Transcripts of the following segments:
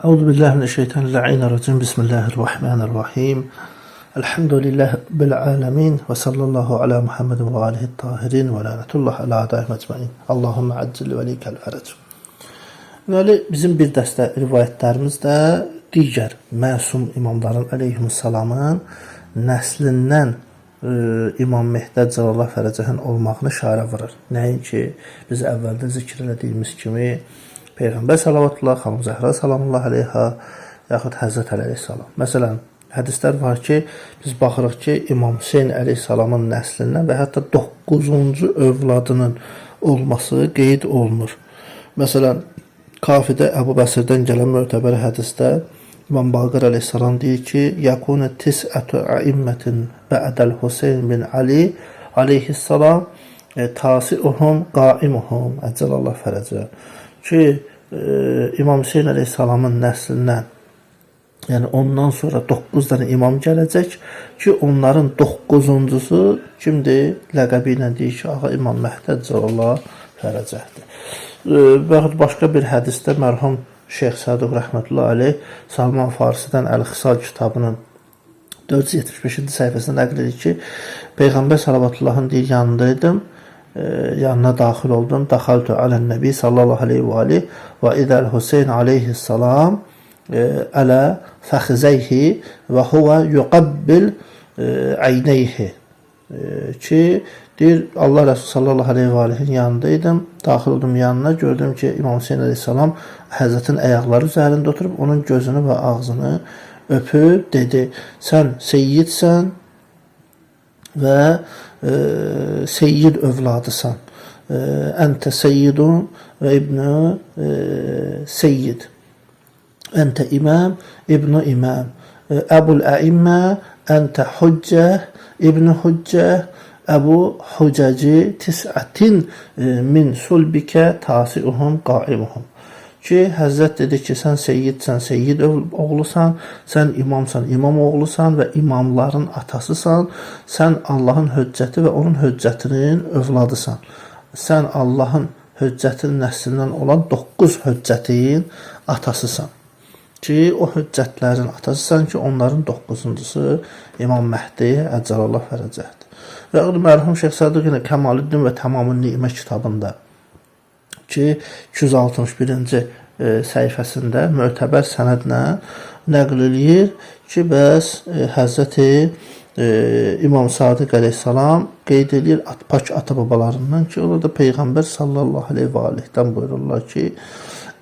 Euzu billahi mineşşeytanirracim. Bismillahirrahmanirrahim. Elhamdülillahi rabbil alamin ve sallallahu ala Muhammed ve alihi tahirin ve lanetullah ala adaihim ecmaîn. Allahumme accil velikel ferac. Deməli, bizim bir dəstə rivayətlərimiz də digər məsum imamların əleyhissalamın nəslindən İmam Mehdi Əcəlallah Fərəcəhin olmağını işarə vurur. Nəinki biz əvvəldə zikr elədiyimiz kimi Peyğəmbər salavatullah, xanım Zəhra salamullah əleyha, yaxud Həzrət Əli əleyhissalam. Məsələn, hədislər var ki, biz baxırıq ki, İmam Hüseyn əleyhissalamın nəslindən və hətta 9-cu övladının olması qeyd olunur. Məsələn, Kafidə Əbu Bəsirdən gələn mötəbər hədisdə İmam Baqir əleyhissalam deyir ki, "Yakunu tis'atu a'immetin ba'dal Huseyn bin Ali aleyhissalam tasi'uhum qaimuhum əcəlallah fərəcə." Ki, İmam Hüseyn əleyhissalamın nəslindən, yəni ondan sonra 9 dənə imam gələcək ki, onların 9-uncusu kimdir? Ləqəbi ilə deyir ki, ağa İmam Məhdi əcəlallah fərəcəhdir. Və yaxud başqa bir hədisdə mərhum Şeyx Saduq rəhmətullah əleyh Salman Farisidən Əl-Xisal kitabının 475-ci səhifəsində nəql edir ki, Peyğəmbər salavatullahın deyir yanında idim, yanına daxil oldum. Daxaltu alən nəbi sallallahu aleyhi və aleyhi və idəl Hüseyn aleyhissalam ələ fəxizəyhi və huvə yuqabbil əyneyhi ki, deyir Allah Rəsulü sallallahu aleyhi və alihin yanında idim, daxil oldum yanına, gördüm ki, İmam Hüseyn əleyhissalam Həzrətin ayaqları üzərində oturub, onun gözünü və ağzını öpüb dedi: "Sən seyyidsən və seyyid övladısan. Əntə seyyidun və ibnü seyyid. Əntə imam, ibnu imam. Əbul əimmə, əntə hüccə, ibnu hüccə, Əbu Hucaci tis'atin min sulbikə tasiuhum qaimuhum." Ki, Həzrət dedi ki, sən seyyidsən, seyyid oğlusan, sən imamsan, imam oğlusan və imamların atasısan, sən Allahın höccəti və onun höccətinin övladısan. Sən Allahın höccətinin nəslindən olan 9 höccətin atasısan. Ki, o höccətlərin atasısan ki, onların 9-uncusu İmam Məhdi əcəlallah fərəcəhdir. Və mərhum Şeyx Saduq yenə Kəmalüddin və Təmamün Nimə kitabında ki, 261-ci səhifəsində mötəbər sənədlə nəql eləyir ki, bəs Həzrəti İmam Sadiq əleyhissalam qeyd eləyir pak ata-babalarından ki, onlar da Peyğəmbər sallallahu aleyhi və aleyhdən buyururlar ki,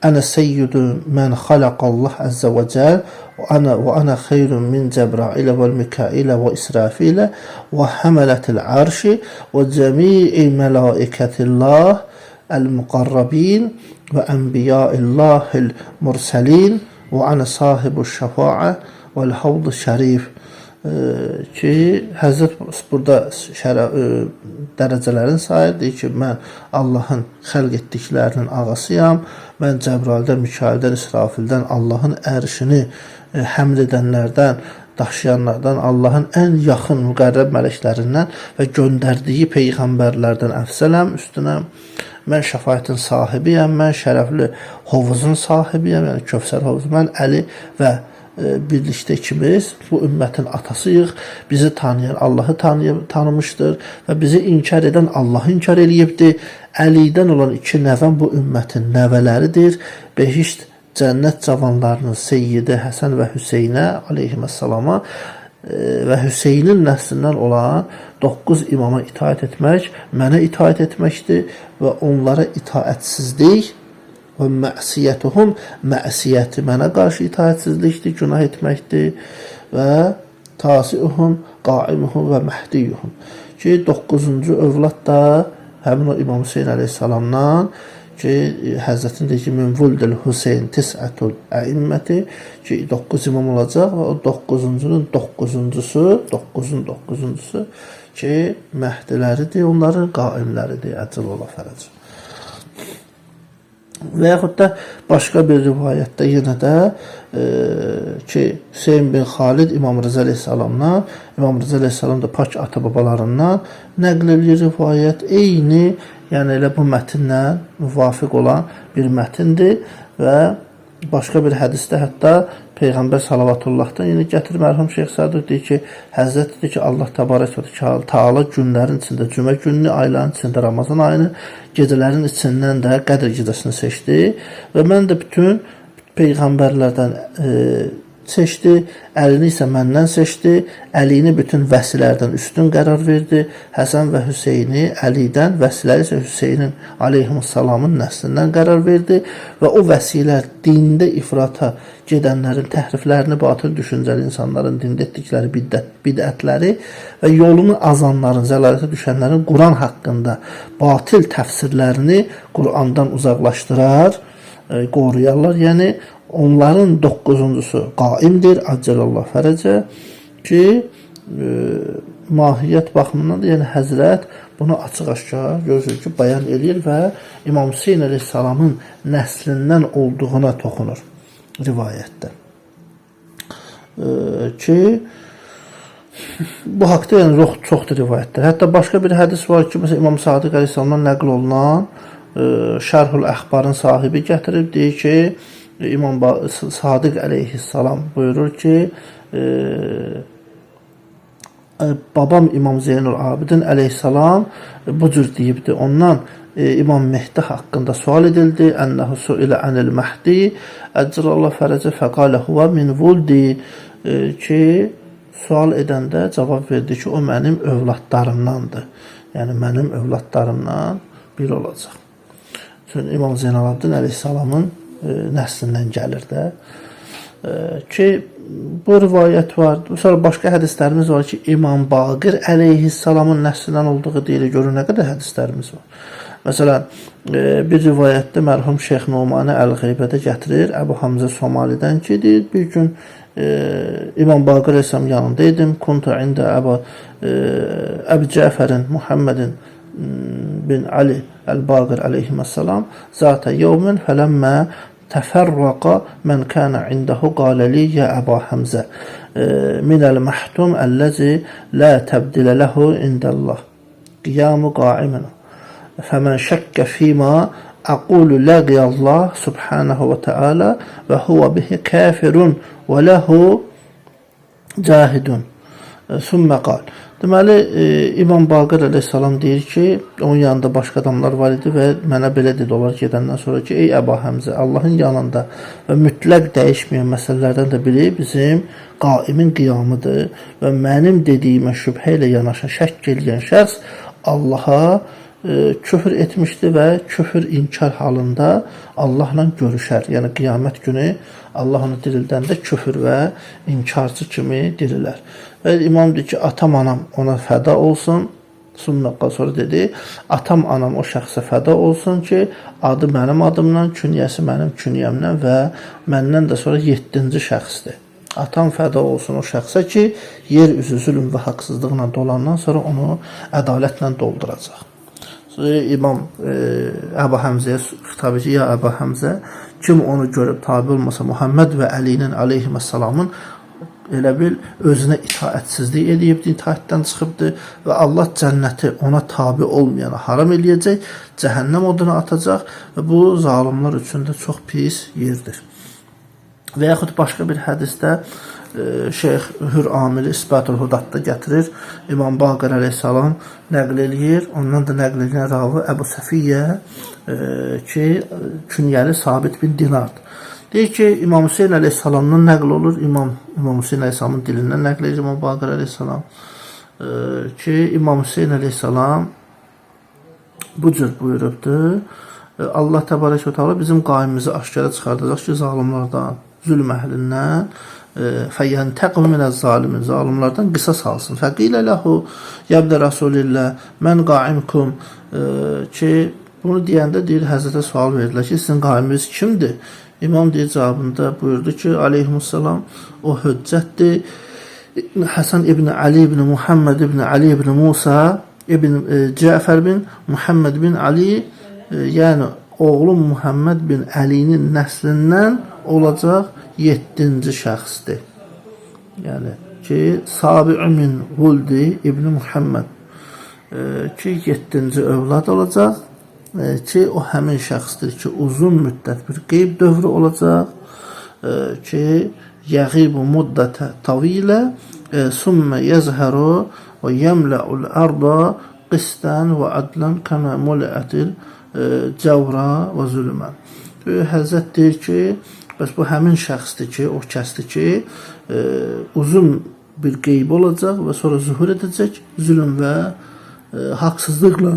Ənə seyyidu mən xalaqallah əzzə və cəl və ana xeyrun min Cəbrailə və Mikailə və İsrafilə və həmələtil arşi və cəmi'i mələikətillah el-muqarrabin və enbiyaillahil mursəlin və ana sahibu şəfaə vəl havd şərif ki, Həzrət burada dərəcələrin sayır, deyir ki, mən Allahın xəlq etdiklərinin ağasıyam, mən Cəbraildən, Mikaildən, İsrafildən, Allahın ərşini həml edənlərdən, daşıyanlardan, Allahın ən yaxın müqərrəb mələklərindən və göndərdiyi peyğəmbərlərdən əfsələm, üstünə mən şəfaətin sahibiyəm, mən şərəfli hovuzun sahibiyəm, yəni Kövsər hovuzu, mən Əli və birlikdə ikimiz bu ümmətin atasıyıq. Bizi tanıyan Allahı tanımışdır və bizi inkar edən Allahı inkar eləyibdir. Əlidən olan iki nəvəm bu ümmətin nəvələridir. Behişt cənnət cavanlarının seyyidi Həsən və Hüseynə aleyhissalama və Hüseynin nəslindən olan 9 imama itaət etmək mənə itaət etməkdir və onlara itaətsizlik və məsiyyətuhum məsiyyəti mənə qarşı itaətsizlikdir, günah etməkdir və tasiuhum, qaimuhum və məhdiyuhum. Ki 9-cu övlad da həmin o İmam Hüseyn əleyhissalamdan ki, Həzrətin deyir ki, min vuldil Hüseyn tis'atul əimməti ki, 9 imam olacaq və o 9-uncunun 9-uncusu, 9-un 9-uncusu ki, məhdiləridir, onların qaimləridir, əcəl ola fərəc. Və yaxud da başqa bir rivayətdə yenə də ki, Hüseyn bin Xalid İmam Rıza əleyhissalamdan, İmam Rıza əleyhissalam da pak ata-babalarından nəql eləyir rivayət. Eyni, yəni elə bu mətnlə müvafiq olan bir mətindir və Başqa bir hədisdə hətta Peyğəmbər salavatullahdan yenə gətirir mərhum Şeyx Sadıq, deyir ki, Həzrət dedi ki, Allah təbarək və təala günlərin içində cümə gününü, ayların içində Ramazan ayını, gecələrin içindən də Qədr gecəsini seçdi və mən də bütün peyğəmbərlərdən seçdi, Əlini isə məndən seçdi, Əlini bütün vəsilərdən üstün qərar verdi, Həsən və Hüseyni Əlidən, vəsiləri isə Hüseynin aleyhissalamın nəslindən qərar verdi və o vəsilər dində ifrata gedənlərin təhriflərini, batıl düşüncəli insanların dində etdikləri bidətləri və yolunu azanların, zəlalətə düşənlərin Quran haqqında batil təfsirlərini Qurandan uzaqlaşdırar, qoruyarlar. Yəni onların 9-uncusu qaimdir, accalallah fərəcə ki, mahiyyət baxımından da, yəni Həzrət bunu açıq-aşkar görürsünüz ki, bəyan eləyir və İmam Hüseyn əleyhissalamın nəslindən olduğuna toxunur rivayətdə. Ki bu haqda yəni çoxdur rivayətlər. Hətta başqa bir hədis var ki, məsələn İmam Sadiq əleyhissalamdan nəql olunan Şərhül Əxbarın sahibi gətirib, deyir ki, İmam Sadiq əleyhissalam buyurur ki, babam İmam Zeynul Abidin əleyhissalam bu cür deyibdi. Ondan İmam Mehdi haqqında sual edildi. Ənəhu suilə anil Mehdi əccalallah fərəcə fəqalə huvə min vuldi, ki, sual edəndə cavab verdi ki, o mənim övladlarımdandır. Yəni mənim övladlarımdan biri olacaq. Çünki İmam Zeynal Abidin əleyhissalamın nəslindən gəlir də. Ki bu rivayət var. Sonra başqa hədislərimiz var ki, İmam Baqir əleyhissalamın nəslindən olduğu deyilir. Görün nə qədər hədislərimiz var. Məsələn, bir rivayətdə mərhum Şeyx Numani Əl-Qeybədə gətirir Əbu Hamza Somalidən ki, deyir, bir gün İmam Baqir əleyhissalam yanında idim. Kuntu ində Əbu Cəfərin Muhammedin bin Ali Əl-Baqir əleyhissalam zatə yevmin fələmmə təfərraqa mən kana indahu qala li ya Əba Həmzə minəl məhtum əlləzi la təbdilə ləhu indəllah qiyamu qaimin fəmən şəkkə fīmə aqulu ləqiyallah subhanahu və teala və huvə bihi kafirun və lehu cahidun. Sümmə qal. Deməli, İmam Baqir əleyhissalam deyir ki, onun yanında başqa adamlar var idi və mənə belə dedi onlar gedəndən sonra ki, ey Əba Həmzə, Allahın yanında və mütləq dəyişməyən məsələlərdən də biri bizim qaimin qiyamıdır və mənim dediyimə şübhə ilə yanaşan, şəkk eləyən şəxs Allaha küfür etmişdi və küfür inkar halında Allahla görüşər. Yəni qiyamət günü Allah onu dirildəndə küfür və inkarcı kimi dirilər. Və imam deyir ki, atam anam ona fəda olsun. Sümmə sonra dedi, atam anam o şəxsə fəda olsun ki, adı mənim adımdan, künyəsi mənim künyəmdən və məndən də sonra 7-ci şəxsdir. Atam fəda olsun o şəxsə ki, yer üzü zülm və haqsızlıqla dolandan sonra onu ədalətlə dolduracaq. Sonra İmam Əbu Həmzəyə xitab edir, ya Əbu Həmzə, kim onu görüb tabi olmasa Muhammed və Əlinin aleyhissalamın elə bil özünə itaətsizlik eləyibdi, itaətdən çıxıbdı və Allah cənnəti ona tabi olmayana haram eləyəcək, cəhənnəm oduna atacaq və bu zalimlar üçün də çox pis yerdir. Və yaxud başqa bir hədisdə Şeyx Hür Amili İsbatul Hudadda gətirir. İmam Baqir əleyhissalam nəql eləyir. Ondan da nəql edən ravi Əbu Səfiyyə ki, künyəli Sabit bin Dinardır. Deyir ki, İmam Hüseyn əleyhissalamdan nəql olur. İmam Hüseyn əleyhissalamın dilindən nəql edir İmam Baqir əleyhissalam ki, İmam Hüseyn əleyhissalam bu cür buyurubdur. Allah təbarək və təala bizim qaimimizi aşkara çıxardacaq ki, zalimlardan, zülm əhlindən fəyəntəqim minəz-zalimin, zalimlardan qisas alsın. Fəqilə ləhu yəbdə Rasulillah mən qaimkum, ki, bunu deyəndə deyir, Həzrətə sual verdilər ki, sizin qaiminiz kimdir? İmam deyir cavabında buyurdu ki, aleyhissalam o höccətdir. Həsən ibn Ali ibn Muhammed ibn Ali ibn Musa ibn Cəfər bin Muhammed bin Ali, yəni oğlum Muhammed bin Əlinin nəslindən olacaq 7-ci şəxsdir. Yəni ki, Sabi'ü min Vuldi ibn Muhammed ki, 7-ci övlad olacaq, ki, o həmin şəxsdir ki, uzun müddət bir qeyb dövrü olacaq. ki, yəğibu muddətə tavilə sümmə yəzhəru və yəmlə'ul ərda qistən və adlən kəmə muliətil cəvra və zülmən. Həzrət deyir ki, bəs bu həmin şəxsdir ki, o kəsdir ki, uzun bir qeyb olacaq və sonra zuhur edəcək, zülm və haqsızlıqla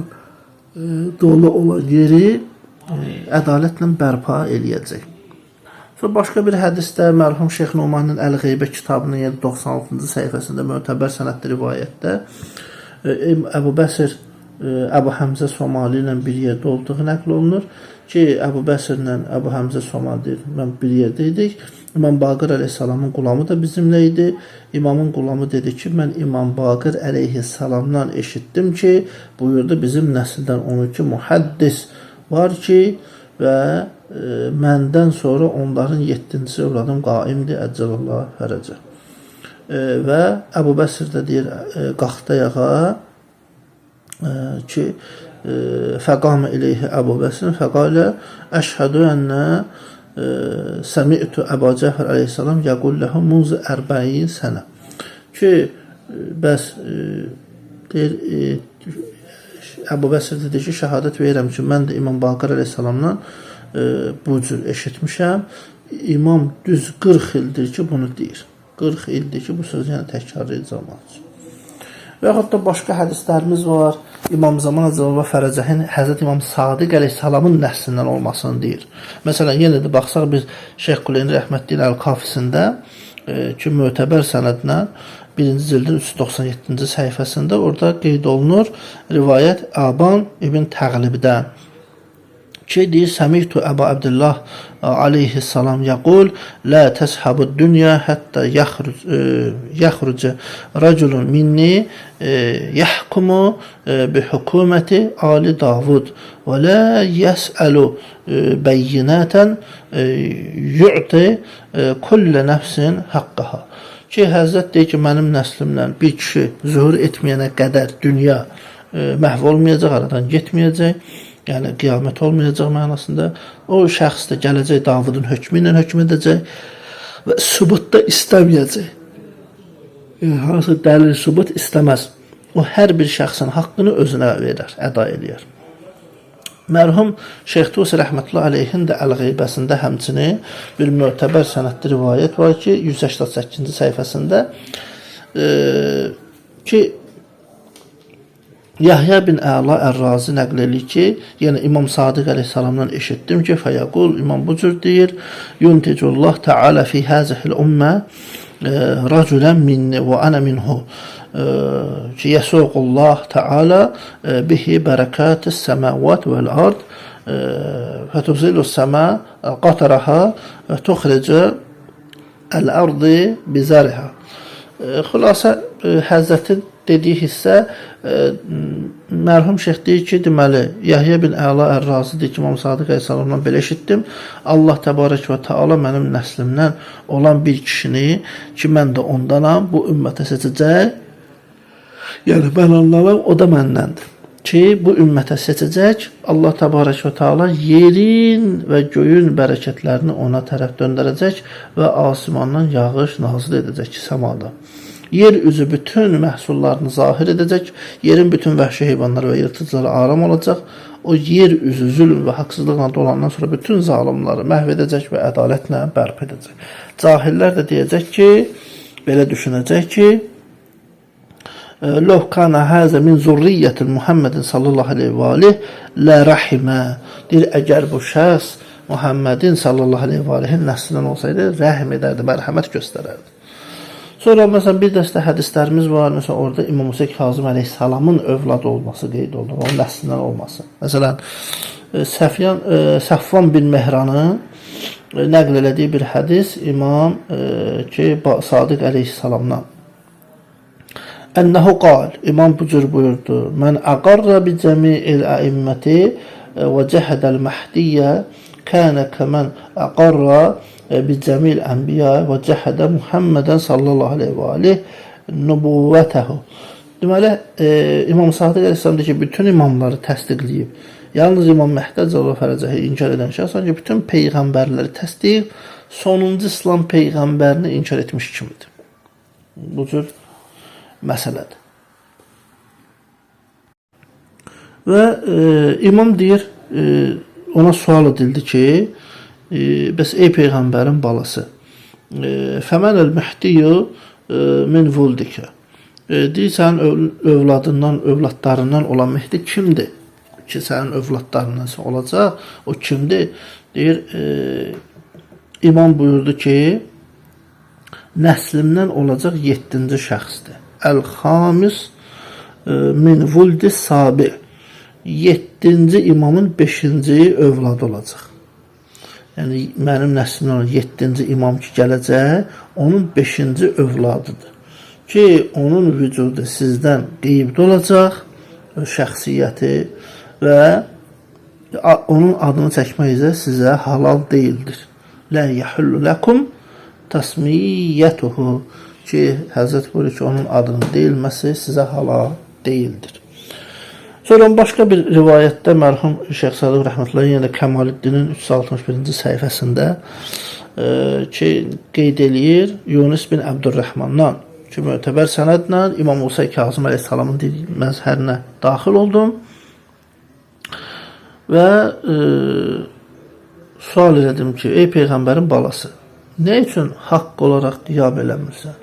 dolu olan yeri ədalətlə bərpa eləyəcək. Sonra başqa bir hədisdə mərhum Şeyx Numanın Əl-Qeybə kitabının 796-cı səhifəsində mötəbər sənədli rivayətdə Əbu Bəsir Əbu Həmzə Somali ilə bir yerdə olduğu nəql olunur ki, Əbu Bəsirlə Əbu Həmzə Somali deyir, mən bir yerdə idik. İmam Baqir əleyhissalamın qulamı da bizimlə idi. İmamın qulamı dedi ki, mən İmam Baqir əleyhissalamdan eşitdim ki, buyurdu bizim nəsildən 12 mühəddis var ki və məndən sonra onların 7-ci övladım qaimdir, əcəlallah fərəcə. Və Əbu Bəsir də deyir, qalxdı ayağa ki, fəqamə ileyhi Əbu Bəsir fəqalə əşhədu ənə səmi'tu Əba Cəfər əleyhissalam yəqul ləhu munzu ərbəin sənə. Ki, bəs deyir, Əbu Bəsir dedi ki, şəhadət verirəm ki, mən də İmam Baqir əleyhissalamdan bu cür eşitmişəm. İmam düz 40 ildir ki, bunu deyir. 40 ildir ki, bu sözü yəni təkrarlayır cəmaat üçün. Və yaxud da başqa hədislərimiz var. İmam Zaman Əcəlallah Fərəcəhin Həzrət İmam Sadiq əleyhissalamın nəslindən olmasını deyir. Məsələn, yenə də baxsaq biz Şeyx Kuleyni Rəhmətliyin Əl-Kafisində ki, mötəbər sənədlə 1-ci cildin 397-ci səhifəsində orada qeyd olunur rivayət Aban ibn Təğlibdən ki, deyir, Səmi'tu Əba Əbdillah aleyhissalam yəqul, Lə təshabu dünya həttə yəxrucə rəculun minni yəhkumu bi hökuməti Ali Davud və lə yəsəlu bəyyinətən yu'ti kullə nəfsin haqqaha. Ki, Həzrət deyir ki, mənim nəslimdən bir kişi zuhur etməyənə qədər dünya məhv olmayacaq, aradan getməyəcək. Yəni qiyamət olmayacaq mənasında. O şəxs də gələcək Davudun hökmü ilə hökm edəcək və sübut da istəməyəcək. Yəni hansı dəlil sübut istəməz. O hər bir şəxsin haqqını özünə verər, əda eləyər. Mərhum Şeyx Tusi rəhmətullah əleyhin də Əl-Qeybəsində həmçinin bir mötəbər sənədli rivayət var ki, 188-ci səhifəsində ki Yahya bin Əla Ər-Razi nəql eləyir ki, yəni İmam Sadiq əleyhissalamdan eşitdim ki, fəyaqul İmam bu cür deyir: "Yunticullah Teala fi hazihil ummə raculan minni və ana minhu." Ki yəsuqullah Teala bihi bərakatis semavat vel ard fetuzilus sema qataraha və tuxricu el-ardı bizariha. Xülasə Həzrətin dediyi hissə mərhum şeyx deyir ki, deməli Yahya bin Əla Ər-Razi deyir ki, İmam Sadiq əleyhissalamdan belə eşitdim. Allah təbarək və təala mənim nəslimdən olan bir kişini ki, mən də ondanam, bu ümmətə seçəcək. Yəni mən ondanam, o da məndəndir. Ki, bu ümmətə seçəcək. Allah təbarək və təala yerin və göyün bərəkətlərini ona tərəf döndərəcək və asimandan yağış nazil edəcək ki, səmada. Yer üzü bütün məhsullarını zahir edəcək, yerin bütün vəhşi heyvanları və yırtıcıları aram olacaq. O yer üzü zülm və haqsızlıqla dolandan sonra bütün zalimları məhv edəcək və ədalətlə bərpa edəcək. Cahillər də deyəcək ki, belə düşünəcək ki, Lov kana hazə min zurriyyətil Muhammedin sallallahu aleyhi və aleyh la rahimə. Deyir, əgər bu şəxs Muhammedin sallallahu aleyhi və aleyhin nəslindən olsaydı, rəhm edərdi, mərhəmət göstərərdi. Sonra məsələn bir dəstə hədislərimiz var. Məsələn orada İmam Musa Kazım əleyhissalamın övladı olması qeyd olunur, onun nəslindən olması. Məsələn Səfyan Səfvan bin Mehranın nəql elədiyi bir hədis İmam ki Sadiq əleyhissalamdan. Ənəhu qal, İmam bu cür buyurdu. Mən əqarra bi cəmi'il əimməti və cəhədəl məhdiyyə kənə kəmən əqarra bi cəmi'il ənbiya və cəhədə Muhammedən sallallahu aleyhi və aleyh nübuvvətəhu. Deməli, İmam Sadiq əleyhissalam deyir ki, bütün imamları təsdiqləyib. Yalnız İmam Məhdi Əcələ Fərəcəhi inkar edən şəxs, sanki bütün peyğəmbərləri təsdiq, sonuncu İslam peyğəmbərini inkar etmiş kimidir. Bu cür məsələdir. Və imam deyir, ona sual edildi ki, bəs ey peyğəmbərin balası, fəmənəl məhdiyyü min vuldikə. Deyir, sənin övladından, övladlarından olan Mehdi kimdir? Ki, sənin övladlarından olacaq, o kimdir? Deyir, imam buyurdu ki, nəslimdən olacaq 7-ci şəxsdir. Əl-xamis min vuldi sabi. 7-ci imamın 5-ci övladı olacaq. Yəni, mənim nəslimdən olan 7-ci imam ki gələcək, onun 5-ci övladıdır. Ki, onun vücudu sizdən qeybdə olacaq, şəxsiyyəti və onun adını çəkmək isə sizə halal deyildir. Lə yəhullu ləkum təsmiyyətuhu ki, Həzrət buyurur ki, onun adının deyilməsi sizə halal deyildir. Sonra başqa bir rivayətdə mərhum Şeyx Sadıq rəhmətullah yenə də Kəmalüddinin 361-ci səhifəsində ki, qeyd eləyir Yunus bin Əbdürrəhmandan ki, mötəbər sənədlə İmam Musa Kazım əleyhissalamın məzhərinə daxil oldum və sual elədim ki, ey Peyğəmbərin balası, nə üçün haqq olaraq qiyam eləmirsən?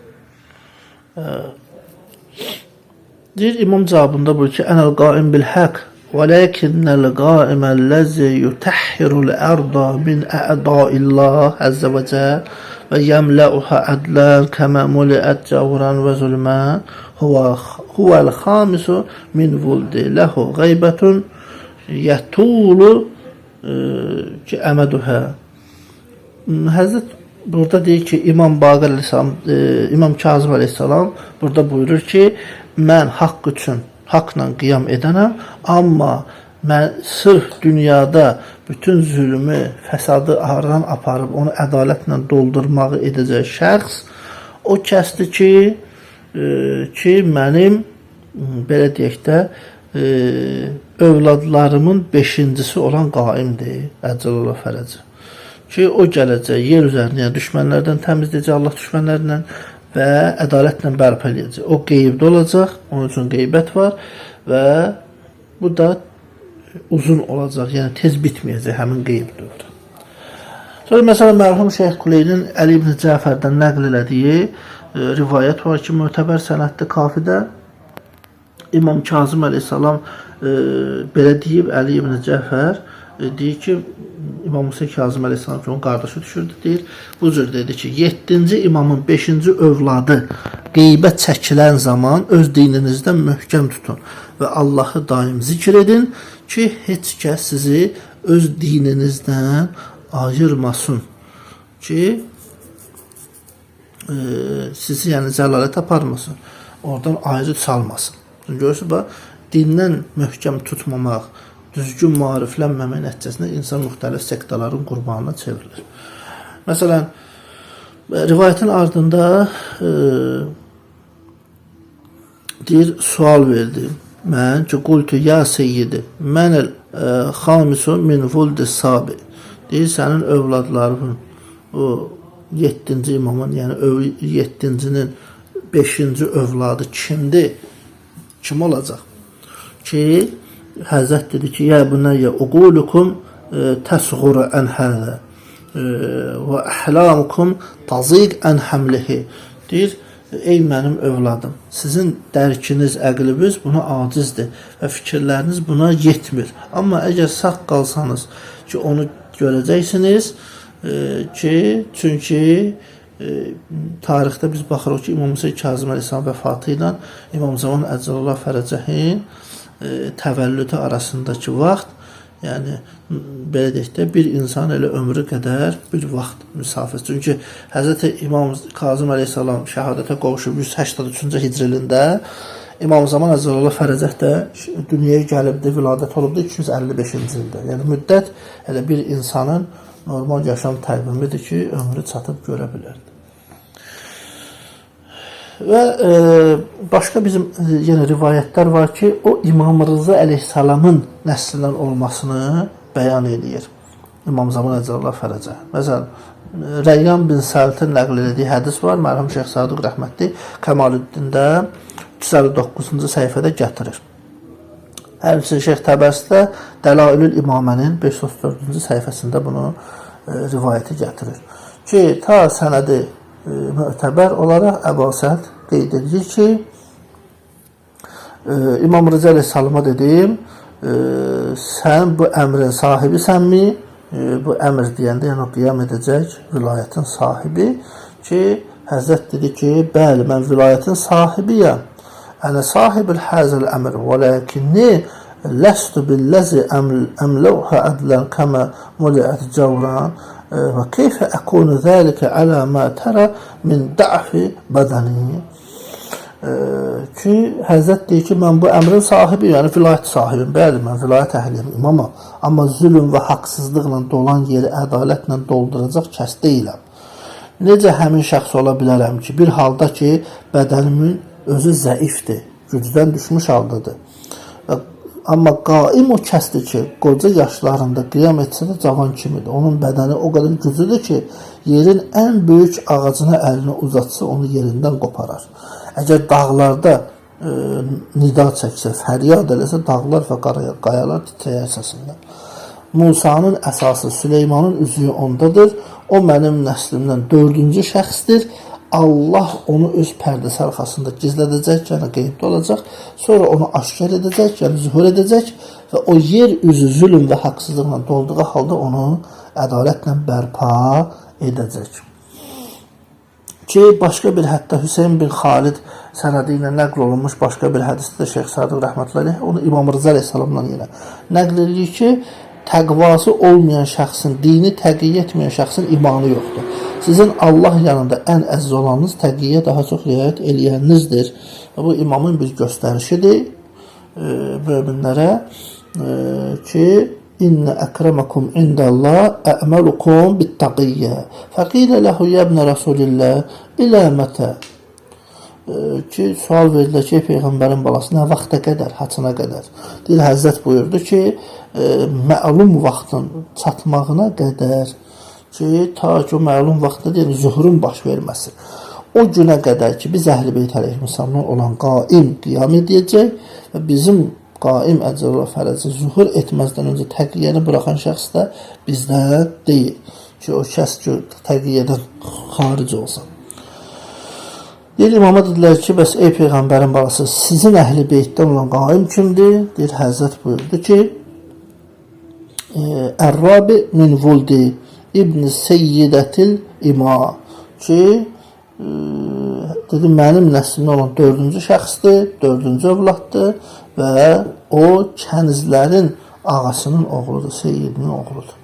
Deyir, İmam cavabında buyurur ki, ənəl qaim bil həq və ləkinnəl qaiməl-ləzi yutəhhirul ərda min ə'daillah əzzə və cəl və yəmləuhə ədlən kəmə muliət cavran və zulmən huvəl xamisu min vuldi ləhu qeybətun yətulu ki əməduhə. Həzrət burada deyir ki, İmam Baqir əleyhissalam, İmam Kazım əleyhissalam burada buyurur ki, mən haqq üçün haqla qiyam edənəm, amma mən sırf dünyada bütün zülmü, fəsadı aradan aparıb onu ədalətlə doldurmağı edəcək şəxs o kəsdir ki, ki mənim belə deyək də övladlarımın beşincisi olan qaimdir, əcəlullah fərəcə. Ki o gələcək yer üzərində, yəni düşmənlərdən təmizləyəcək, Allah düşmənlərindən və ədalətlə bərpa eləyəcək. O qeybdə olacaq, onun üçün qeybət var və bu da uzun olacaq, yəni tez bitməyəcək həmin qeyb dövrü. Sonra məsələn mərhum Şeyx Kuleynin Əli ibn Cəfərdən nəql elədiyi rivayət var ki, mötəbər sənədli kafidə İmam Kazım əleyhissalam belə deyib Əli ibn Cəfər deyir ki, İmam Musa Kazım əleyhissalam ki, onun qardaşı düşürdü, deyir. Bu cür dedi ki, 7-ci imamın 5-ci övladı qeybə çəkilən zaman öz dininizdən möhkəm tutun və Allahı daim zikr edin ki, heç kəs sizi öz dininizdən ayırmasın ki, sizi yəni zəlalət aparmasın, oradan ayrı salmasın. Görürsünüz, bax, dindən möhkəm tutmamaq, düzgün maariflənməmək nəticəsində insan müxtəlif sektaların qurbanına çevrilir. Məsələn, rivayətin ardında deyir, sual verdi. Mən ki, qultu ya seyyidi, mənəl xamisu min vuldi sabi. Deyir, sənin övladların o 7-ci imamın, yəni 7-cinin 5-ci övladı kimdir? Kim olacaq? Ki, Həzrət dedi ki, ya bunayya uqulukum təsğuru ən həzə və əhlamukum taziq ən həmlihi. Deyir, ey mənim övladım, sizin dərkiniz, əqliniz buna acizdir və fikirləriniz buna yetmir. Amma əgər sağ qalsanız ki, onu görəcəksiniz ki, çünki tarixdə biz baxırıq ki, İmam Musa Kazım əleyhissalam vəfatı ilə İmam Zaman Əcəlullah Fərəcəhin təvəllüdü arasındakı vaxt, yəni belə deyək də, bir insan elə ömrü qədər bir vaxt müsafir. Çünki Həzrəti İmam Kazım əleyhissalam şəhadətə qovuşub 183-cü hicri ilində, İmam Zaman Əcəlullah Fərəcəh də dünyaya gəlibdi, viladət olubdu 255-ci ildə. Yəni müddət elə bir insanın normal yaşam təqvimidir ki, ömrü çatıb görə bilərdi. Və başqa bizim yenə rivayətlər var ki, o İmam Rıza əleyhissalamın nəslindən olmasını bəyan eləyir. İmam Zaman Əcəlullah Fərəcə. Məsələn, Rəyyan bin Səltin nəql elədiyi hədis var. Mərhum Şeyx Sadıq rəhmətli Kəmalüddində 359-cu səhifədə gətirir. Həmçinin Şeyx Təbərsi də Dəlailül İmamənin 534-cü səhifəsində bunu rivayəti gətirir. Ki, ta sənədi mötəbər olaraq Əbu Səd qeyd edir ki, İmam Rıza əleyhissalama dedim, sən bu əmrin sahibisənmi? Bu əmr deyəndə, yəni o qiyam edəcək vilayətin sahibi ki, Həzrət dedi ki, bəli, mən vilayətin sahibiyəm. Ənə sahibül həzəl əmr və lakinni ləstu billəzi əmləvhə ədlən kəmə muliət cəvran və keyfə əkunu zəlikə alə mə tərə min də'fi bədəni. Ki, Həzrət deyir ki, mən bu əmrin sahibiyəm, yəni vilayət sahibiyəm. Bəli, mən vilayət əhliyəm, imamam. Amma zülm və haqsızlıqla dolan yeri ədalətlə dolduracaq kəs deyiləm. Necə həmin şəxs ola bilərəm ki, bir halda ki, bədənimin özü zəifdir, gücdən düşmüş haldadır. Amma qaim o kəsdir ki, qoca yaşlarında qiyam etsə də cavan kimidir. Onun bədəni o qədər güclüdür ki, yerin ən böyük ağacına əlini uzatsa, onu yerindən qoparar. Əgər dağlarda nida çəksə, fəryad eləsə, dağlar və qayalar titrəyər səsindən. Musanın əsası Süleymanın üzüyü ondadır. O mənim nəslimdən dördüncü şəxsdir. Allah onu öz pərdəsi arxasında gizlədəcək, yəni qeybdə olacaq. Sonra onu aşkar edəcək, yəni zuhur edəcək və o yer üzü zülm və haqsızlıqla dolduğu halda onu ədalətlə bərpa edəcək. Ki, başqa bir hətta Hüseyn bin Xalid sənədi ilə nəql olunmuş başqa bir hədisdə də Şeyx Sadıq rəhmətullahi əleyh onu İmam Rıza əleyhissalamdan yenə nəql edir ki, təqvası olmayan şəxsin, dini təqiyyə etməyən şəxsin imanı yoxdur. Sizin Allah yanında ən əziz olanınız təqiyyə daha çox riayət eləyəninizdir. Bu imamın bir göstərişidir möminlərə ki, İnnə əkrəməkum indəllah ə'məlukum bittaqiyyə. Fəqilə ləhu ya ibnə Rasulillah ilə mətə. Ki, sual verdilər ki, Peyğəmbərin balası nə vaxta qədər, haçana qədər? Deyir, Həzrət buyurdu ki, məlum vaxtın çatmağına qədər ki, ta ki o məlum vaxtda deyir, zuhurun baş verməsi. O günə qədər ki, biz Əhl-i Beyt əleyhissalamdan olan qaim qiyam edəcək və bizim qaim əcələ fərəci zuhur etməzdən öncə təqiyyəni buraxan şəxs də bizdən deyil ki, o kəs ki, təqiyyədən xaric olsa. Deyir, imama dedilər ki, bəs ey Peyğəmbərin balası, sizin Əhl-i Beytdən olan qaim kimdir? Deyir, Həzrət buyurdu ki, Ər-Rabi min vuldi İbn Seyyidətil İma ki, dedi, mənim nəslimdən olan dördüncü şəxsdir, dördüncü övladdır və o kənizlərin ağasının oğludur, seyyidinin oğludur.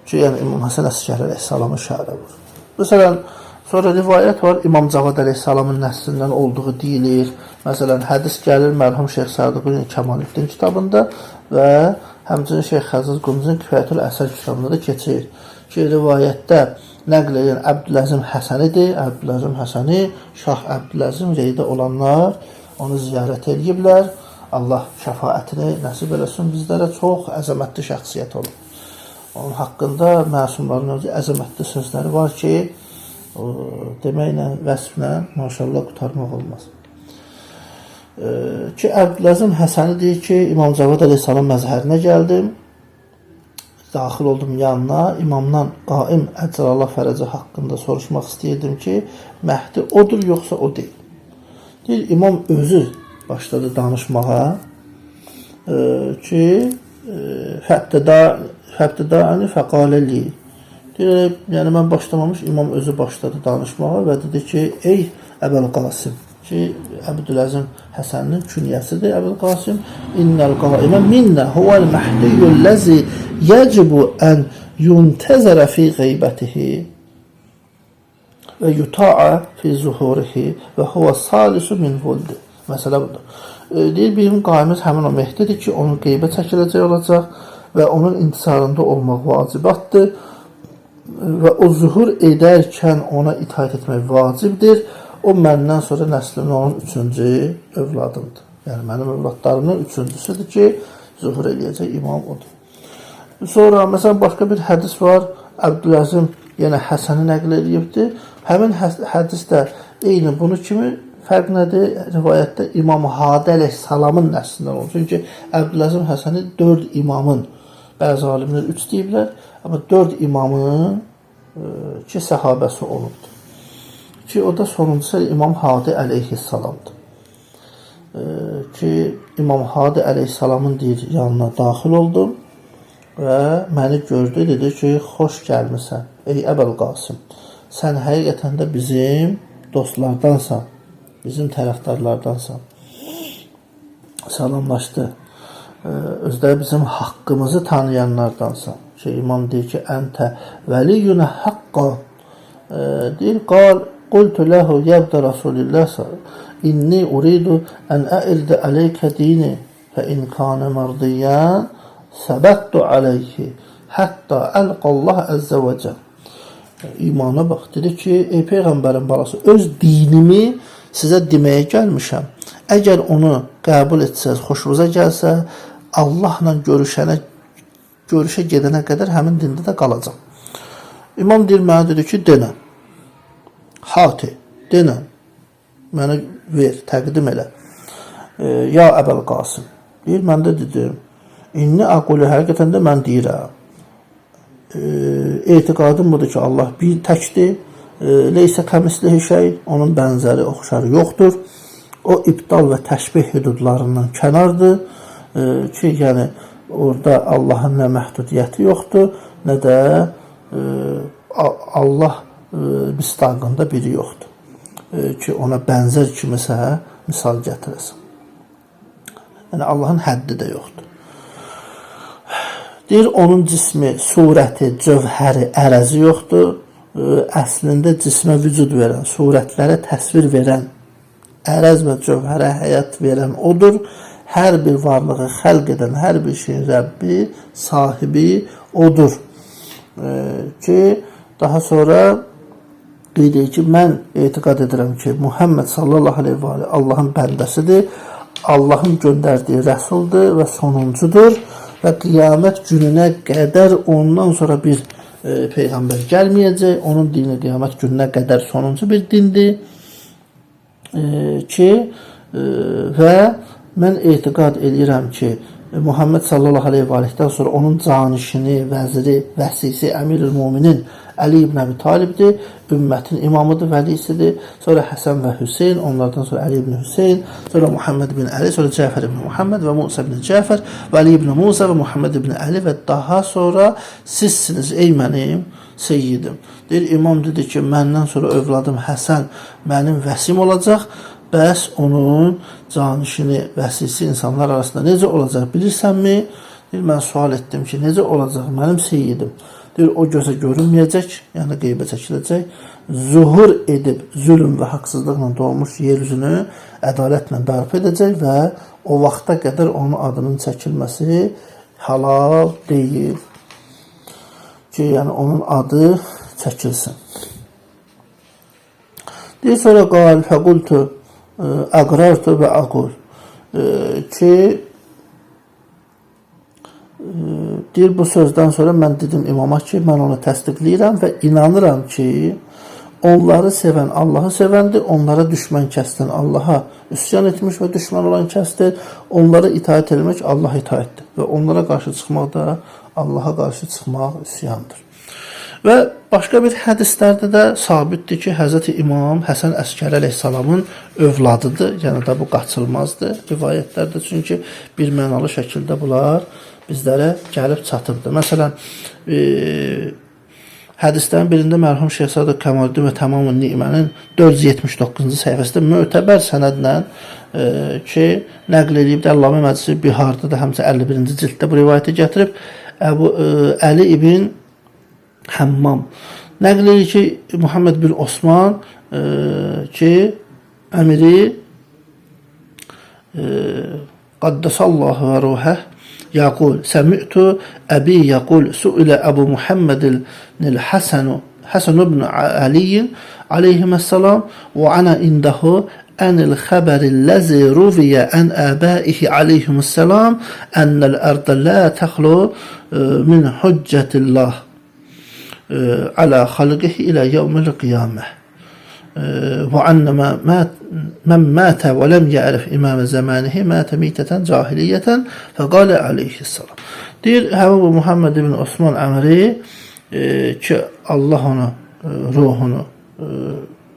Ki, yəni İmam Həsən Əsgəri əleyhissalamın işarə vurur. Məsələn, sonra rivayət var, İmam Cavad əleyhissalamın nəslindən olduğu deyilir. Məsələn, hədis gəlir mərhum Şeyx Sadıqın Kəmalüddin kitabında və həmçinin Şeyx Xəziz Qumuzun Kifayətül Əsər kitabında da keçir ki, rivayətdə nəql edən Əbdüləzim Həsənidir. Əbdüləzim Həsəni, Şah Əbdüləzim Reydə olanlar onu ziyarət eləyiblər. Allah şəfaətini nəsib eləsin bizlərə. Çox əzəmətli şəxsiyyət olub. Onun haqqında məsumların özü əzəmətli sözləri var ki, deməklə, vəsflə maşallah qurtarmaq olmaz. Ki, Əbdüləzim Həsəni deyir ki, İmam Cavad əleyhissalam məzhərinə gəldim. Daxil oldum yanına, imamdan qaim əcəlallah fərəci haqqında soruşmaq istəyirdim ki, Məhdi odur yoxsa o deyil. Deyir, imam özü başladı danışmağa ki, fəbtədaəni fəqalə li. Deyir, yəni mən başlamamış, imam özü başladı danışmağa və dedi ki, ey Əbəl Qasım, ki, Əbdüləzim Həsəninin künyəsidir Əbəl Qasım, innəl qaimə minnə huvəl məhdiyyüləzi yecibu ən yuntəzərə fi qeybətihi və yuta'a fi zuhurihi və huvə salisu min vuldi. Məsələ budur. Deyir, bizim qaimiz həmin o Mehdidir ki, onun qeybə çəkiləcək olacaq və onun intisarında olmaq vacibatdır və o zuhur edərkən ona itaət etmək vacibdir. O məndən sonra nəslimin onun üçüncü övladımdır. Yəni mənim övladlarımın üçüncüsüdür ki, zuhur eləyəcək imam odur. Sonra məsələn başqa bir hədis var. Əbdüləzim yenə Həsəni nəql edibdir. Həmin hədis də eyni bunu kimi fərq nədir? Rivayətdə İmam Hadi əleyhissalamın nəslindən olur. Çünki Əbdüləzim Həsəni 4 imamın, bəzi alimlər 3 deyiblər, amma 4 imamın 2 səhabəsi olubdur. Ki o da sonuncusu İmam Hadi əleyhissalamdır. Ki İmam Hadi əleyhissalamın deyir yanına daxil oldum və məni gördü, dedi ki, xoş gəlmisən ey Əbəl Qasım. Sən həqiqətən də bizim dostlardansan, bizim tərəfdarlardansan. Salamlaşdı. Özdə bizim haqqımızı tanıyanlardansan. Ki, İmam deyir ki, əntə vəliyyünə haqqa. Deyir, qal, qultu ləhu yəbdə Rasulillah inni uridu ən əirdə aleykə dini fə in kanə mərdiyyən səbəttu aleyhi hətta əlqallah əzzə və cəl. İmana bax, dedi ki, ey Peyğəmbərin balası, öz dinimi sizə deməyə gəlmişəm. Əgər onu qəbul etsəz, xoşunuza gəlsə, Allahla görüşə gedənə qədər həmin dində də qalacam. İmam deyir, mənə dedi ki, denən. Hati, denən. Mənə ver, təqdim elə. Ya Əbəl Qasım. Deyir, mən də dedim, inni aqulu, həqiqətən də mən deyirəm. Etiqadım budur ki, Allah bir təkdir. Leysə kəmislihi şey, onun bənzəri, oxşarı yoxdur. O ibdal və təşbih hüdudlarından kənardır. Ki, yəni orada Allahın nə məhdudiyyəti yoxdur, nə də Allah misdaqında biri yoxdur. Ki, ona bənzər kimisə misal gətirəsən. Yəni Allahın həddi də yoxdur. Deyir, onun cismi, surəti, cövhəri, ərəzi yoxdur. Əslində cismə vücud verən, surətlərə təsvir verən, ərəz və cövhərə həyat verən odur. Hər bir varlığı xəlq edən, hər bir şeyin Rəbbi, sahibi odur. Ki, daha sonra qeyd edir ki, mən etiqad edirəm ki, Muhammed sallallahu aleyhi və aleyhi Allahın bəndəsidir, Allahın göndərdiyi rəsuldur və sonuncudur və qiyamət gününə qədər ondan sonra bir peyğəmbər gəlməyəcək. Onun dini qiyamət gününə qədər sonuncu bir dindir. Ki və mən etiqad edirəm ki, Muhammed sallallahu aleyhi və aleyhdən sonra onun canişini, vəziri, vəsisi, əmirül müminin Əli ibn Əbi Talibdir, ümmətin imamıdır, vəlisidir. Sonra Həsən və Hüseyn, onlardan sonra Əli ibn Hüseyn, sonra Muhammed ibn Əli, sonra Cəfər ibn Muhammed və Musa ibn Cəfər və Əli ibn Musa və Muhammed ibn Əli və daha sonra sizsiniz ey mənim seyyidim. Deyir, imam dedi ki, məndən sonra övladım Həsən mənim vəsim olacaq. Bəs onun canişini, vəsisi insanlar arasında necə olacaq bilirsənmi? Deyir, mən sual etdim ki, necə olacaq mənim seyyidim? Deyir, o gözə görünməyəcək, yəni qeybə çəkiləcək. Zuhur edib zülm və haqsızlıqla dolmuş yeryüzünü ədalətlə bərpa edəcək və o vaxta qədər onun adının çəkilməsi halal deyil. Ki, yəni onun adı çəkilsin. Deyir, sonra qal, fəqultu, əqrartu və aqul. Ki, deyir, bu sözdən sonra mən dedim imama ki, mən onu təsdiqləyirəm və inanıram ki, onları sevən Allahı sevəndir, onlara düşmən kəsdən Allaha üsyan etmiş və düşmən olan kəsdir. Onlara itaət etmək Allaha itaətdir və onlara qarşı çıxmaq da Allaha qarşı çıxmaq üsyandır. Və başqa bir hədislərdə də sabitdir ki, Həzrəti İmam Həsən Əskəri əleyhissalamın övladıdır. Yəni da bu qaçılmazdır rivayətlərdə, çünki bir mənalı şəkildə bunlar bizlərə gəlib çatıbdır. Məsələn, hədislərin birində mərhum Şeyx Sadıq Kəmaluddin və Tamamün Ni'mənin 479-cu səhifəsində mötəbər sənədlə ki, nəql edib də Əllamə Məclisi Biharda da həmçinin 51-ci cilddə bu rivayəti gətirib. Əbu Əli ibn Həmmam nəql edir ki, Muhammed bin Osman ki, əmiri Qaddasallahu və ruhəh yaqul səmi'tu əbi yaqul suilə Əbu Muhammedil Həsənu Həsən ibn Ali aleyhissalam və ana indahu ənil xəbəril-ləzi ruviyə ən əbəihi aleyhissalam ənəl ərdə lə təxlu min hüccətillah. Alə xalqihi ilə yevmil qiyamə. Və enne men mate və lem ya'rif imam zamanihi mate miteten cahiliyeten fəqalə aleyhissalam. Deyir, həmin bu Muhammed ibn Osman Əmri ki, Allah onu, ruhunu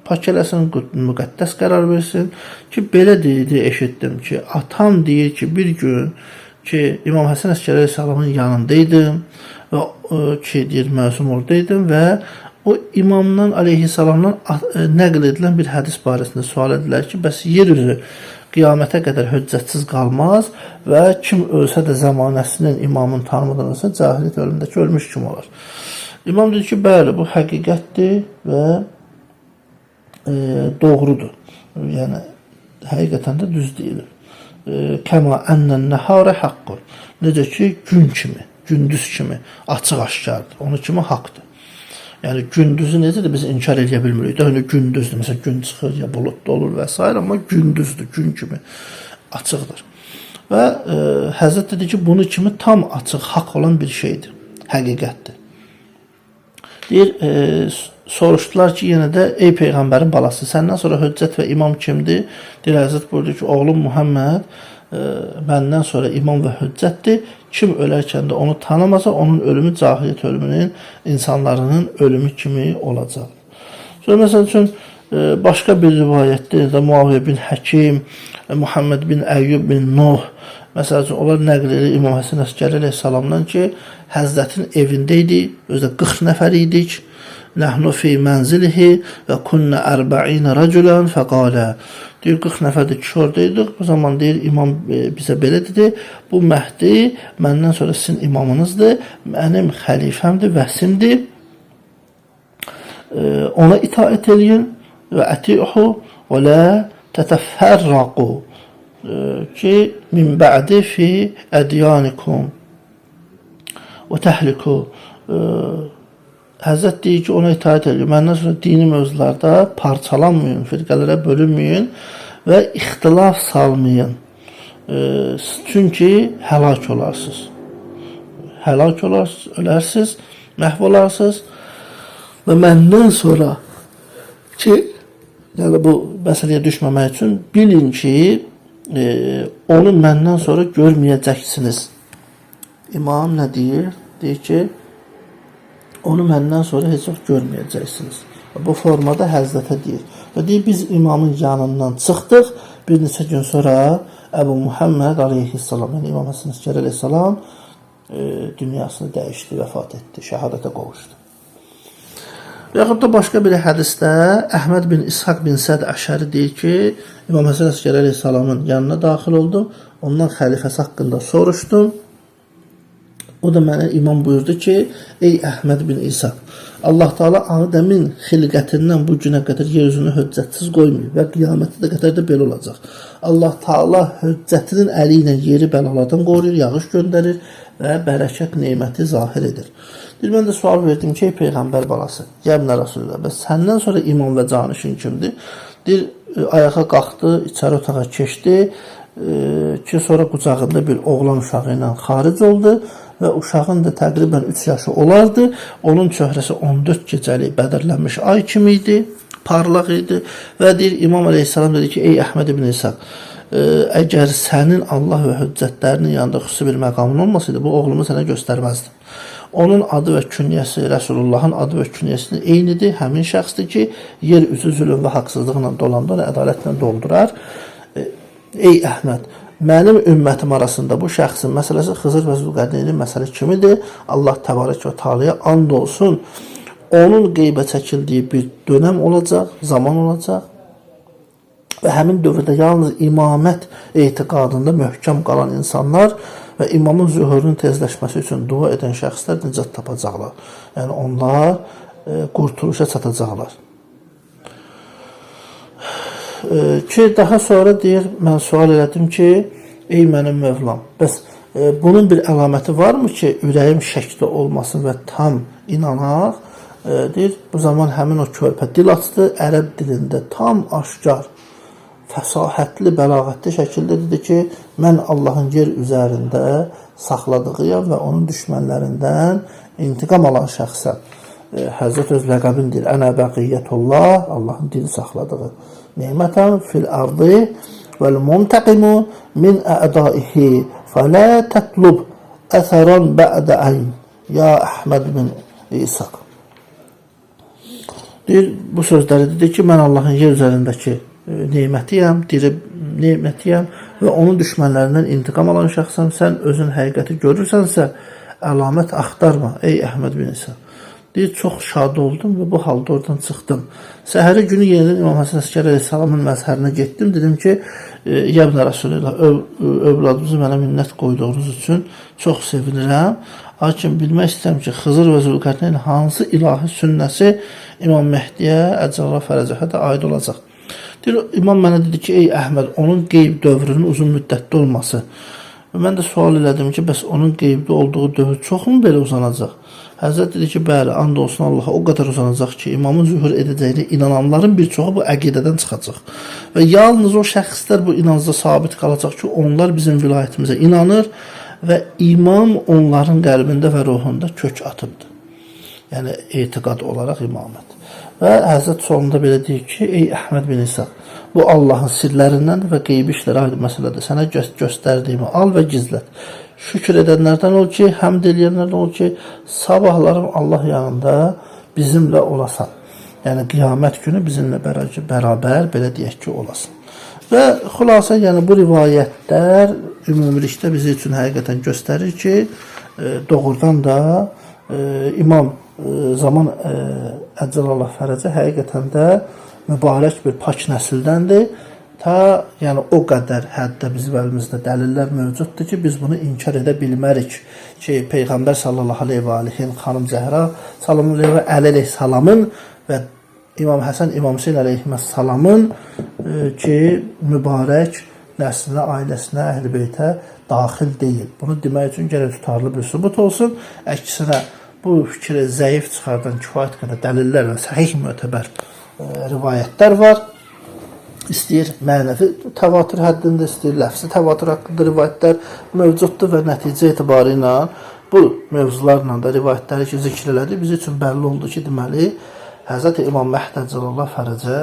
pak eləsin, müqəddəs qərar versin ki, belə dedi, eşitdim ki, atam deyir ki, bir gün ki, İmam Həsən Əsgəri əleyhissalamın yanındaydım və ki, deyir, məsum oradaydım və o imamdan aleyhissalamdan nəql edilən bir hədis barəsində sual edilər ki, bəs yer üzü qiyamətə qədər höccətsiz qalmaz və kim ölsə də zəmanəsinin imamını tanımadan ölsə, cahiliyyət ölümündəki ölmüş kimi olar. İmam dedi ki, bəli, bu həqiqətdir və doğrudur. Yəni, həqiqətən də düz deyilir. Kəma ənnən nəhərə haqqun. Necə ki, gün kimi, gündüz kimi açıq aşkardır. Onu kimi haqdır. Yəni gündüzü necədir biz inkar edə bilmirik. Yəni gündüzdür. Məsələn gün çıxır ya buludlu olur və s. amma gündüzdür, gün kimi açıqdır. Və Həzrət dedi ki, bunu kimi tam açıq, haqq olan bir şeydir, həqiqətdir. Deyir, soruşdular ki, yenə də ey peyğəmbərin balası, səndən sonra höccət və imam kimdir? Deyir, Həzrət buyurdu ki, oğlum Muhammed məndən sonra imam və höccətdir. Kim ölərkən də onu tanımasa, onun ölümü cahiliyyət ölümünün, insanlarının ölümü kimi olacaq. Sonra məsəl üçün başqa bir rivayətdə də Muaviyə bin Həkim, Muhammed bin Əyyub bin Nuh, məsəl üçün onlar nəql edir İmam Həsən Əsgəri əleyhissalamdan ki, Həzrətin evində idi, özü də 40 nəfər idik. Nəhnu fi mənzilihi və kunna 40 raculan fəqalə. Deyir 40 nəfərdir kişi orada idik. Bu zaman deyir imam bizə belə dedi. Bu Məhdi məndən sonra sizin imamınızdır. Mənim xəlifəmdir, vəsimdir. Ona itaət eləyin və əti'hu və la tətəfərraqu ki min bə'di fi ədyanikum və təhliku. Həzrət deyir ki, ona itaət edir. Məndən sonra dini mövzularda parçalanmayın, firqələrə bölünməyin və ixtilaf salmayın. Çünki həlak olarsınız. Həlak olarsınız, ölərsiniz, məhv olarsınız və məndən sonra ki, yəni bu məsələyə düşməmək üçün bilin ki, onu məndən sonra görməyəcəksiniz. İmam nə deyir? Deyir ki, onu məndən sonra heç vaxt görməyəcəksiniz. Bu formada Həzrətə deyir. Və deyir, biz imamın yanından çıxdıq. Bir neçə gün sonra Əbu Muhammed aleyhissalam, yəni İmam Həsən Əsgəri aleyhissalam dünyasını dəyişdi, vəfat etdi, şəhadətə qovuşdu. Yaxud da başqa bir hədisdə Əhməd bin İshaq bin Səd Əşəri deyir ki, İmam Həsən Əsgəri aleyhissalamın yanına daxil oldum. Ondan xəlifəsi haqqında soruşdum. O da mənə imam buyurdu ki, ey Əhməd bin İshaq, Allah Teala Adəmin xilqətindən bu günə qədər yer üzünü höccətsiz qoymayıb və qiyamətə də qədər də belə olacaq. Allah Teala höccətinin əli ilə yeri bəlalardan qoruyur, yağış göndərir və bərəkət neməti zahir edir. Deyir, mən də sual verdim ki, ey Peyğəmbər balası, yəbnə Rasulullah, bəs səndən sonra imam və canişin kimdir? Deyir, ayağa qalxdı, içəri otağa keçdi, ki, sonra qucağında bir oğlan uşağı ilə xaric oldu və uşağın da təqribən 3 yaşı olardı. Onun çöhrəsi 14 gecəlik bədirlənmiş ay kimi idi, parlaq idi və deyir, İmam əleyhissalam dedi ki, ey Əhməd ibn İshaq, əgər sənin Allah və höccətlərinin yanında xüsusi bir məqamın olmasaydı, bu oğlumu sənə göstərməzdim. Onun adı və künyəsi Rəsulullahın adı və künyəsinin eynidir. Həmin şəxsdir ki, yer üzü zülm və haqsızlıqla dolanda onu ədalətlə doldurar. Ey Əhməd, mənim ümmətim arasında bu şəxsin məsələsi Xızır və Zülqərneynin məsələ kimidir. Allah təbarək və Teala'ya and olsun. Onun qeybə çəkildiyi bir dönəm olacaq, zaman olacaq. Və həmin dövrdə yalnız imamət etiqadında möhkəm qalan insanlar və imamın zühurunun tezləşməsi üçün dua edən şəxslər nicat tapacaqlar. Yəni onlar qurtuluşa çatacaqlar. Ki daha sonra deyir, mən sual elədim ki, ey mənim Mövlam, bəs bunun bir əlaməti varmı ki, ürəyim şəkdə olmasın və tam inanaq? Deyir, bu zaman həmin o körpə dil açdı, ərəb dilində tam aşkar, fəsahətli, bəlağətli şəkildə dedi ki, mən Allahın yer üzərində saxladığıyam və onun düşmənlərindən intiqam alan şəxsəm. Həzrət öz ləqəbini deyir. Ənə bəqiyyətullah, Allahın dini saxladığı nemətəm fil ardı vəl muntaqimu min a'daihi fələ tətlub əsəran bə'də ayn ya Əhməd bin İshaq. Deyir, bu sözləri dedi ki, mən Allahın yer üzərindəki nemətiyəm, diri nemətiyəm və onun düşmənlərindən intiqam alan şəxsəm. Sən özün həqiqəti görürsənsə, əlamət axtarma, ey Əhməd bin İsa. Deyir, çox şad oldum və bu halda oradan çıxdım. Səhəri günü yenidən İmam Həsən Əsgər əleyhissalamın məzhərinə getdim. Dedim ki, Yəbnə Rəsulillah, övladınızı mənə minnət qoyduğunuz üçün çox sevinirəm. Lakin bilmək istəyirəm ki, Xızır və Zülqərneyn hansı ilahi sünnəsi İmam Mehdiyə, əcəllah fərəcəhə də aid olacaq. Deyir, İmam mənə dedi ki, ey Əhməd, onun qeyb dövrünün uzun müddətli olması. Və mən də sual elədim ki, bəs onun qeybdə olduğu dövr çoxmu belə uzanacaq? Həzrət dedi ki, bəli, and olsun Allaha o qədər uzanacaq ki, imamın zühur edəcəyinə inananların bir çoxu bu əqidədən çıxacaq. Və yalnız o şəxslər bu inancda sabit qalacaq ki, onlar bizim vilayətimizə inanır və imam onların qəlbində və ruhunda kök atıbdır. Yəni etiqad olaraq imamət. Və Həzrət sonunda belə deyir ki, ey Əhməd bin İsa, bu Allahın sirlərindəndir və qeybi işlərə aid məsələdir. Sənə göstərdiyimi al və gizlət. Şükür edənlərdən ol ki, həmd eləyənlərdən ol ki, sabahlarım Allah yanında bizimlə olasan. Yəni qiyamət günü bizimlə bərabər belə deyək ki, olasan. Və xülasə, yəni bu rivayətlər ümumilikdə bizi üçün həqiqətən göstərir ki, doğrudan da İmam zaman əcəlallah fərəcə həqiqətən də mübarək bir pak nəsildəndir. Ta yəni o qədər həddə bizim əlimizdə dəlillər mövcuddur ki, biz bunu inkar edə bilmərik ki, Peyğəmbər sallallahu əleyhi və alihin xanım Zəhra sallallahu əleyhi və Əli əleyhissalamın və İmam Həsən, İmam Hüseyn əleyhissalamın ki, mübarək nəslinə, ailəsinə, əhl-i beytə daxil deyil. Bunu demək üçün gərək tutarlı bir sübut olsun. Əksinə bu fikri zəif çıxardan kifayət qədər dəlillər və səhih mötəbər rivayətlər var. İstəyir mənəvi təvatür həddində, istəyir ləfzi təvatür haqqında rivayətlər mövcuddur və nəticə etibarı ilə bu mövzularla da rivayətləri ki, zikr elədi, biz üçün bəlli oldu ki, deməli, Həzrət İmam Məhdi əcəlallah fərəcə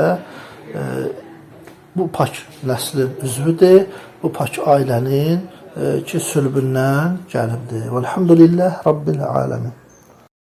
bu pak nəslin üzvüdür, bu pak ailənin ki, sülbündən gəlibdir. Velhamdülillah Rabbil aləmin.